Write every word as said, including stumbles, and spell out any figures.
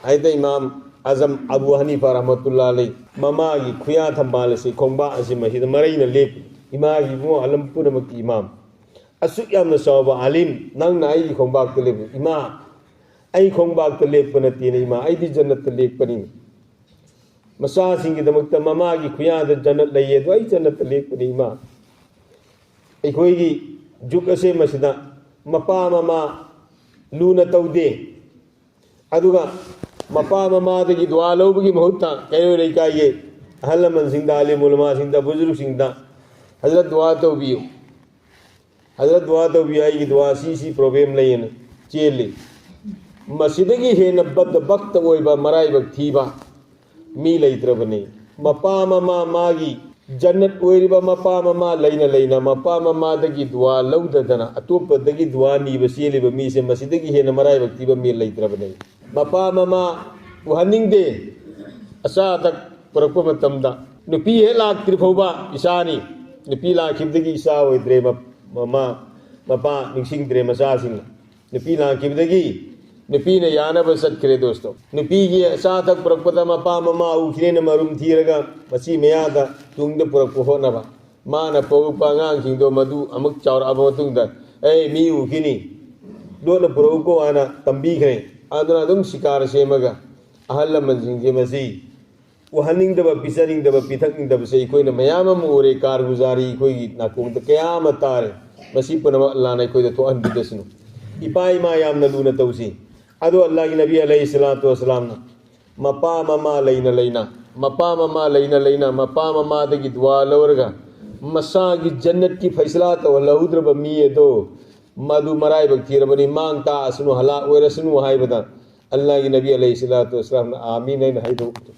ꯍꯥꯏꯗ ꯏꯃꯥꯝ ꯑꯖꯝ ꯑꯕꯨ ꯍꯅꯤꯐꯥ ꯔꯍꯃꯇꯨꯜꯂꯥ ꯑꯂꯩ, ꯃꯃꯥꯒꯤ ꯈꯨꯌꯥ ꯊꯝꯕꯥꯜ ꯑꯁꯤ, ꯈꯣꯡꯕꯥꯛ ꯑꯁꯤ ꯃꯁꯤꯗ ꯃꯔꯩꯅ ꯂꯦꯞꯄꯤ꯫ ꯏꯃꯥꯒꯤ ꯏꯕꯨꯡꯉꯣ, ꯑꯂꯝ ꯄꯨꯝꯅꯃꯛꯀꯤ ꯏꯃꯥꯝ, ꯑꯁꯨꯛ ꯌꯥꯝꯅ ꯆꯥꯎꯕ ꯑꯥꯂꯤꯝ, ꯅꯪꯅ ꯑꯩꯒꯤ ꯈꯣꯡꯕꯥꯛꯇ ꯂꯦꯞꯄꯤ꯫ ꯏꯃꯥ, ꯑꯩ ꯈꯣꯡꯕꯥꯛꯇ ꯂꯦꯞꯄ ꯅꯠꯇꯦꯅꯦ ꯏꯃꯥ, ꯑꯩꯗꯤ ꯖꯟꯅꯠꯇ ꯂꯦꯞꯄꯅꯤ꯫ ꯃꯆꯥꯁꯤꯡꯒꯤꯗꯃꯛꯇ ꯃꯃꯥꯒꯤ ꯈꯨꯌꯥꯗ ꯖꯟꯅꯠ ꯂꯩꯌꯦ, ꯑꯗꯣ ꯑꯩ ꯖꯟꯅꯠꯇ ꯂꯦꯞꯄꯅꯤ ꯏꯃꯥ꯫ ꯑꯩꯈꯣꯏꯒꯤ ꯖꯨꯛ ꯑꯁꯦ ꯃꯁꯤꯗ ꯃꯄꯥ ꯃꯃꯥ ꯂꯨꯅ ꯇꯧꯗꯦ꯫ ꯑꯗꯨꯒ ꯃꯄꯥ ꯃꯃꯥꯗꯒꯤ ꯗꯨꯋꯥ ꯂꯧꯕꯒꯤ ꯃꯍꯨꯠꯇ ꯀꯩꯔꯣꯏ ꯂꯩꯀꯥꯏꯒꯤ ꯑꯍꯜ ꯂꯃꯟꯁꯤꯡꯗ, ꯑꯂꯤꯝ ꯎꯂꯃꯥꯁꯤꯡꯗ, ꯕꯨꯖꯨꯔꯨꯛꯁꯤꯡꯗ, "ꯍꯖꯔꯠ, ꯗꯨꯋꯥ ꯇꯧꯕꯤꯌꯨ, ꯍꯖꯔꯠ, ꯗꯨꯋꯥ ꯇꯧꯕꯤꯌꯨ, ꯑꯩꯒꯤ ꯗꯨꯋꯥ ꯁꯤ ꯁꯤ ꯄ꯭ꯔꯣꯕ꯭ꯂꯦꯝ ꯂꯩꯌꯦꯅ" ꯆꯦꯜꯂꯤ꯫ ꯃꯁꯤꯗꯒꯤ ꯍꯦꯟꯅ ꯕꯗꯕꯛꯇ ꯑꯣꯏꯕ, ꯃꯔꯥꯏꯕꯛ ꯊꯤꯕ ꯃꯤ ꯂꯩꯇ꯭ꯔꯕꯅꯤ꯫ ꯃꯄꯥ ꯃꯃꯥ ꯃꯥꯒꯤ ꯖꯟꯅꯠ ꯑꯣꯏꯔꯤꯕ ꯃꯄꯥ ꯃꯃꯥ ꯂꯩꯅ ꯂꯩꯅ ꯃꯄꯥ ꯃꯃꯥꯗꯒꯤ ꯗꯨꯋꯥ ꯂꯧꯗꯗꯅ ꯑꯇꯣꯞꯄꯗꯒꯤ ꯗꯨꯋꯥ ꯅꯤꯕ ꯆꯦꯜꯂꯤꯕ ꯃꯤꯁꯦ, ꯃꯁꯤꯗꯒꯤ ꯍꯦꯟꯅ ꯃꯔꯥꯏꯕꯛ ꯊꯤꯕ ꯃꯤ ꯂꯩꯇ꯭ꯔꯕꯅꯤ꯫ ꯃꯄꯥ ꯃꯃꯥ ꯎꯍꯟꯅꯤꯡꯗꯦ꯫ ꯑꯆꯥ ꯑꯊꯛ ꯄꯨꯔꯛꯄ ꯃꯇꯝꯗ ꯅꯨꯄꯤ ꯍꯦꯛ ꯂꯥꯛꯇ꯭ꯔꯤ ꯐꯥꯎꯕ ꯏꯆꯥꯅꯤ, ꯅꯨꯄꯤ ꯂꯥꯛꯈꯤꯕꯗꯒꯤ ꯏꯆꯥ ꯑꯣꯏꯗ꯭ꯔꯦ, ꯃ-, ꯃꯃꯥ ꯃꯄꯥ ꯅꯤꯡꯁꯤꯡꯗ꯭ꯔꯦ ꯃꯆꯥꯁꯤꯡꯅ꯫ ꯅꯨꯄꯤ ꯂꯥꯛꯈꯤꯕꯗꯒꯤ ꯅꯨꯄꯤꯅ ꯌꯥꯅꯕ ꯆꯠꯈ꯭ꯔꯦ ꯗꯣꯁꯇꯣ꯫ ꯅꯨꯄꯤꯒꯤ ꯑꯆꯥ ꯑꯊꯛ ꯄꯨꯔꯛꯄꯗ ꯃꯄꯥ ꯃꯃꯥ ꯎꯈꯤꯅꯦꯅ ꯃꯔꯨꯝ ꯊꯤꯔꯒ ꯃꯆꯤ ꯃꯌꯥꯗ ꯇꯨꯡꯗ ꯄꯨꯔꯛꯄ ꯍꯣꯠꯅꯕ꯫ ꯃꯥꯅ ꯄꯣꯛꯂꯛꯄ ꯑꯉꯥꯡꯁꯤꯡꯗꯣ ꯃꯗꯨ ꯑꯃꯨꯛ ꯆꯥꯎꯔꯛꯑꯕ ꯃꯇꯨꯡꯗ, "ꯑꯦ, ꯃꯤ ꯎꯈꯤꯅꯤ, ꯂꯣꯠꯅ ꯄꯨꯔꯛꯎꯀꯣ" ꯍꯥꯏꯅ ꯇꯝꯕꯤꯈ꯭ꯔꯦ꯫ ꯑꯗꯨꯅ ꯑꯗꯨꯝ ꯁꯤꯀꯥꯔ ꯁꯦꯝꯃꯒ ꯑꯍꯜ ꯂꯃꯟꯁꯤꯡꯁꯦ ꯃꯁꯤ ꯎꯍꯟꯅꯤꯡꯗꯕ, ꯄꯤꯖꯅꯤꯡꯗꯕ, ꯄꯤꯊꯛꯅꯤꯡꯗꯕꯁꯦ ꯑꯩꯈꯣꯏꯅ ꯃꯌꯥꯝ ꯑꯃ ꯎꯔꯦ꯫ ꯀꯥꯔꯒꯨꯖꯥꯔꯤ ꯑꯩꯈꯣꯏꯒꯤ ꯅꯥꯀꯣꯡꯗ ꯀꯌꯥ ꯑꯃ ꯇꯥꯔꯦ꯫ ꯃꯁꯤ ꯄꯨꯝꯅꯃꯛ ꯑꯜꯂꯥꯅ ꯑꯩꯈꯣꯏꯗ ꯊꯣꯛꯍꯟꯕꯤꯗꯁꯅꯨ꯫ ꯏꯄꯥ ꯏꯃꯥ ꯌꯥꯝꯅ ꯂꯨꯅ ꯇꯧꯁꯤ꯫ ꯑꯗꯣ ꯑꯜꯂꯥꯒꯤ ꯅꯕꯤ ꯑꯂꯩꯍꯤ ꯁꯂꯥꯇꯨ ꯋꯁꯂꯥꯝꯅ ꯃꯄꯥ ꯃꯃꯥ ꯂꯩꯅ ꯂꯩꯅ, ꯃꯄꯥ ꯃꯃꯥ ꯂꯩꯅ ꯂꯩꯅ, ꯃꯄꯥ ꯃꯃꯥꯗꯒꯤ ꯗꯨꯋꯥ ꯂꯧꯔꯒ ꯃꯁꯥꯒꯤ ꯖꯟꯅꯠꯀꯤ ꯐꯩꯁꯂꯥ ꯇꯧꯍꯜꯍꯧꯗ꯭ꯔꯕ ꯃꯤ ꯑꯗꯣ ꯃꯗꯨ ꯃꯔꯥꯏꯕꯛ ꯊꯤꯔꯕꯅꯤ, ꯃꯥꯡ ꯇꯥꯛꯑꯁꯅꯨ, ꯍꯂꯥꯛ ꯑꯣꯏꯔꯁꯅꯨ ꯍꯥꯏꯕꯗ ꯑꯜꯂꯥꯒꯤ ꯅꯕꯤ ꯑꯂꯩꯍꯤ ꯁꯂꯥꯇꯨ ꯋꯁꯂꯥꯝꯅ "ꯑꯥꯃꯤꯟ" ꯍꯥꯏꯅ ꯍꯥꯏꯗꯣꯛꯄꯗꯣ꯫